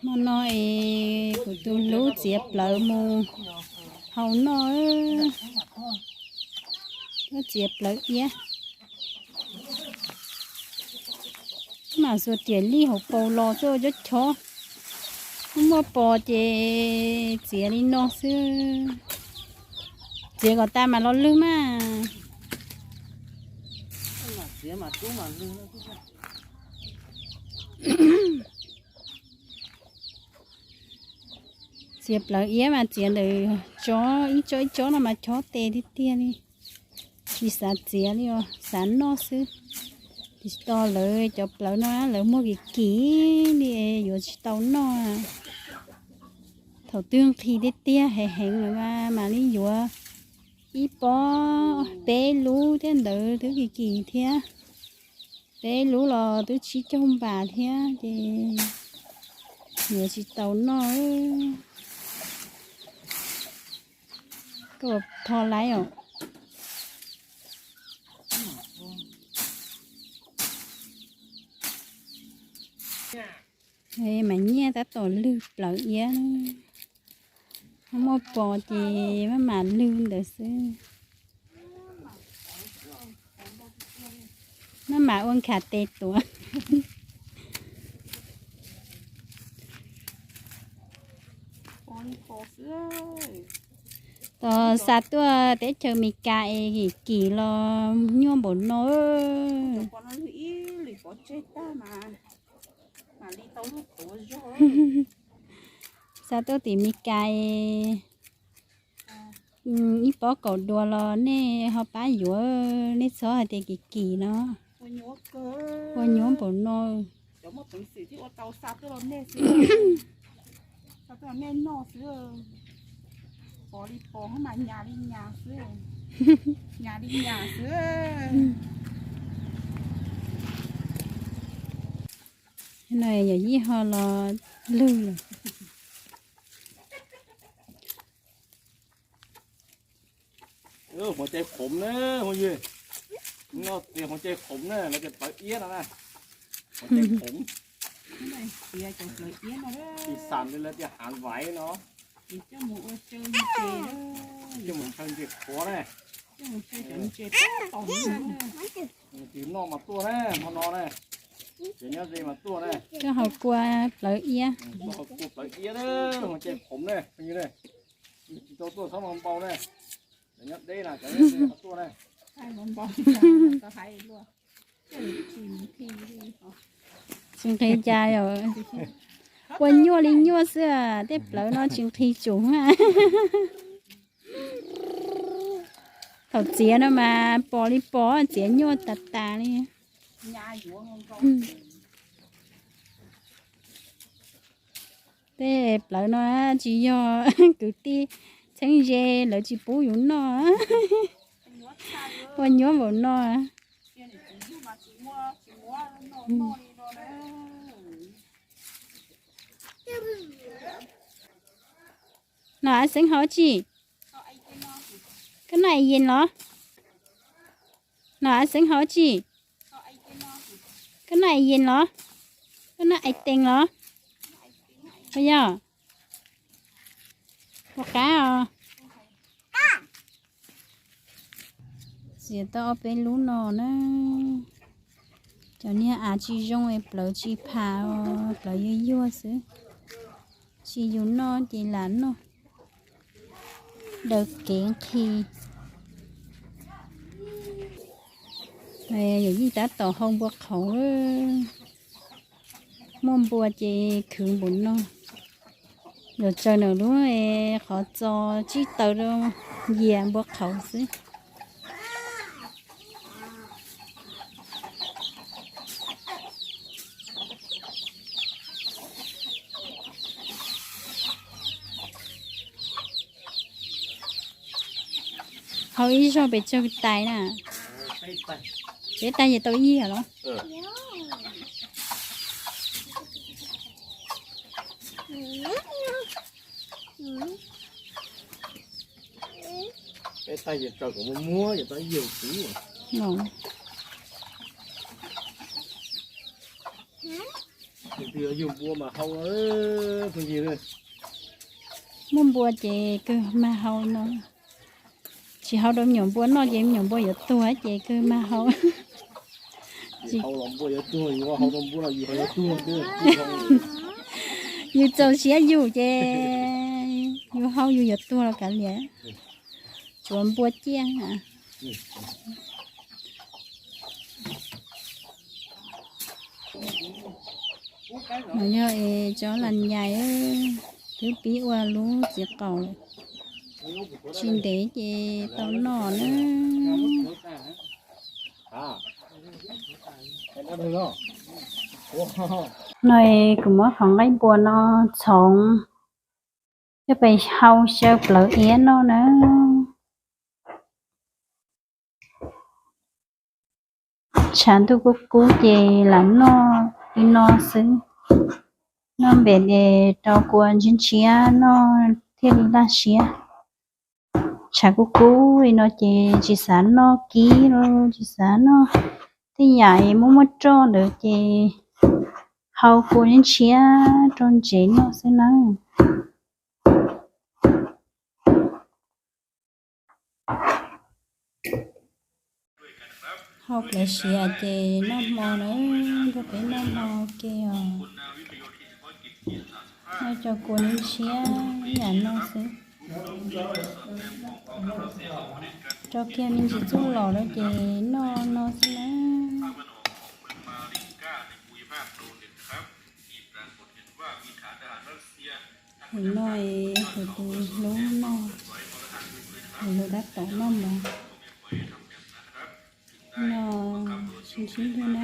Hmo no es kuv tus hlub txiav plawv mus hau noj, txiav plawv iab. Mam xuas riam lij hauv paus los xwb ua cob chob. Muaj pos ces txiav li no xwb. Txiav kom tas mam los lwg mas. Txiav plawv iab mas txiav ntawm tsob ib tsob ib tsob no mas chob tes tiag tiag li. Tsis xav txiav li os, xav noj xwb. Tsis tau lawv cov plawv no lawv muag kim kim li yuav tsis tau noj. Thaum twg nqhis tiag tiag heev heev lawm mas mam li yuav ib pob peb lub thiab ntawd twb kim kim thiab. Peb lub los twb tsib caug npas thiab ces yuav tsis tau noj. Koj tho laib os. Mas nyiaj tab tom lwg plawv iab. Muaj pos ces maj mam lwg ntawd xwb. Maj mam ua nkhav tes tuav. Tos xa tuaj teb chaws Amelikas es kim kim los nyuaj npaum no. Xa tuaj tim Amelikas es ib pob kaum dua los nej ho pab yuav, nej txhob hais tias kim kim no. Ua nyuaj npaum no. No yog yij ho los lwg lawm. Hua cai qhov na, hua yig. Noj tias hua cai qhov na, lawv tias plawv iab no na. Hua cai qhov. Tis xam li lawv tias hav vaiv no. Coj mus tshaw ntses qhuav na. Tis noj mas tuaj na, hmo no na. Ces nyob ze mas tuaj na. Koj haus kua plawv iab. Koj haus kua plawv iab na, hua cai qhov na, hua yig na. Tsis tau tuaj txhob npau na. Cov nyob deb na, cov nyob deb tuaj na. Tsis nqhis cas yom. Ua nyuaj li nyuaj xwb, tej plawv no tsis nqhis tsum. Thaum txiav no mas pos li pos, txiav nyuaj tas tas li. Tej plawv no tsis yog kwv tij txheeb ze lawv tsis pub yus noj. Ua nyuaj npaum no. No av xeev hauv tsi? Koj noj es yees los? No av xeev hauv tsi? Koj noj es yees los? Koj noj es tees los? Puas yog? Puas qab os? Txiav tau ob peb lub no na. Cov niag av tsis zoo es plawv tsis pham os, plawv yuag yuag xwb. Tsis yus noj ces lam noj. Daws kev nqhis. Yawm yij tab tom hau npua qhauv. Muaj npua ces khwv npaum no. Yuav tsaws nram lub qhov txos tsib taws rau yias npua qhauv xwb. Hau ib zaug pes tsawg tais na? Peb tais ces tau ib yam los? Peb tais ces tsaws kom muag muag ces tau ib yam xwb. Yug npua mas hau, phooj ywg. Muaj npua ces kawg mag hau no. Tsis hau rau me nyuam npua noj ces me nyuam npua yuav tuag ces kawg mag hau. Yus txaus siab yus ces yus hau yus yuav tuag los kav liam. Tsuav npua ciaj. No yog es cov las nyais, twb pib ua lub txiv qaum lawm, tsis ntev ces tau noj na. No es kuv muab qhov nqaij npua no txhoov coj pes hau xyaw plawv iab noj na. Tshav ntuj kub kub ces lam noj li no xwb. Noj npem es rau kua ntshiab ntshiab noj thiaj li laj siab. Tshav kub kub li no ces tsis xav noj kib los tsis xav noj tej yam es muaj muaj roj ntawd ces hau kua ntshiab ntshiab rau ntsev noj xwb nawb. Hau plawv siav ces noj hmo na, nrog peb noj hmo ke os. Noj cov kua ntshiab ib yam no xwb. Rau kiag me ntsis txuj lom lawm ces noj no xwb na. Tus no es tus hlub noj, tus hlub tab tom noj mov. Noj sib sib hlub na.